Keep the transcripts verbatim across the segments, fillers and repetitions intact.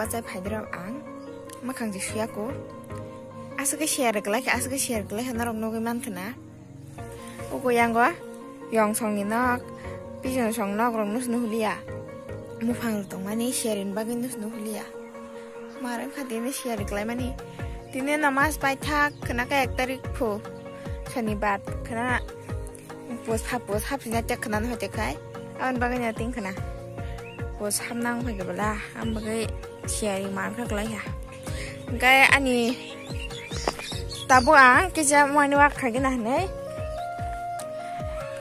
Achai phaidrop ang mwkhang je suya ko. Aswk khe share kwlai kha, aswk khe share kwlai kha norok nugwi mankha na. Ugo yango yong song ni nok, pijon song nok rok nus nuhliya. Muphang rok tongmani share ni bagwi nus nuhliya. Mar wngkha tini share kwlai mani. Tini no mas paithak khwna khe ek tarik phu. Shonibar khwna. Pus hap, pus hap sina tek khwna no tek khai. Aboni bagwi no ting khwna. Pus hap nang phai khe bwla. Am bagwi share man kha kwlai ha. Hingke ani tabuk ang kisa morning walk khaigena hinui,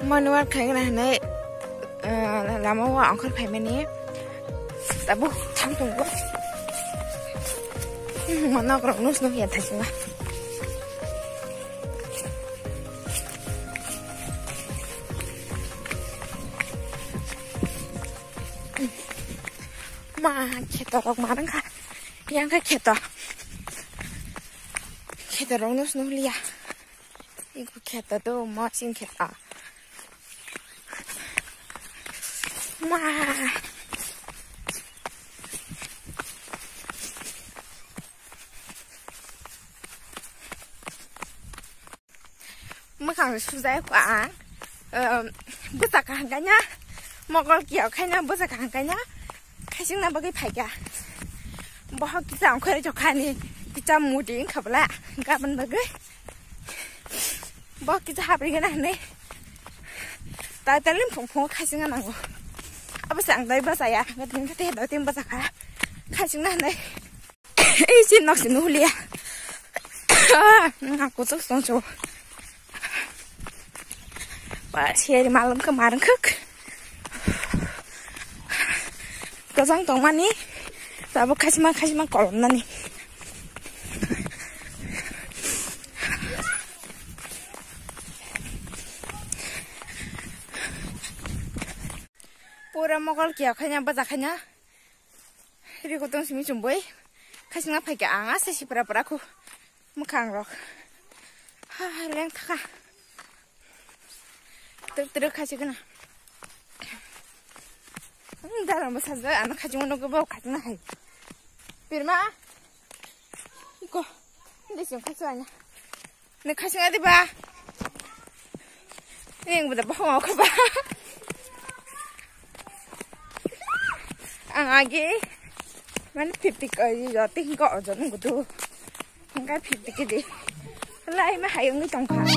morning walk khaigena hinui, eh, lama o ongkhor phaimani tabuk thang tongo. Manok rok nus nuk ya thaisinga. Ma, kheto rok ma wngkha. Yang khe kheto. Kheto rok no swnam liya. Iku kheto do, ma sing kheto. Ma. Mwkhang sujai kho ang, um, bwsa kaham kaina, mokol kiya khaina bwsa kaham kaina, khaisingna bagwi phaikha. Bohok kisa ongkhorwi jokhani, kisa mudi wngkha bwla, gabon bagwi. Bohok kisa haprigena hinui, tai tali phung phung khaisingna nango. Abo se ang dai bwsaya, ngatni kate dai tin bwsakha, khaisingna hinui. Ei, si nok si nuhliya. Ah, nak kuchuk song cho. Ba, siari malam ke marang kek. Kosong tong mani. Tabuk khasima, khasima kolom nani. Pura mokol kiya khaina, baja khaina. Rikutong simi chumbui. Khasingna phaikha ang ase sipra pra khu. Mwkhang rok. Ha, ha, leng thaka. Tuk tuk khasi kana. Hmm, dalam bwsa je, ano khasi ngono ke bau khasi na hai. Pirma. Iko. Ini sing khasi anya. Ni khasi ngadi ba. Ini yang beda bohong aku ba. Ang agi. Mana fifty kg, jati ko ojon gudu. Hingkai fifty kg. Lai ma hayung ni tongkha.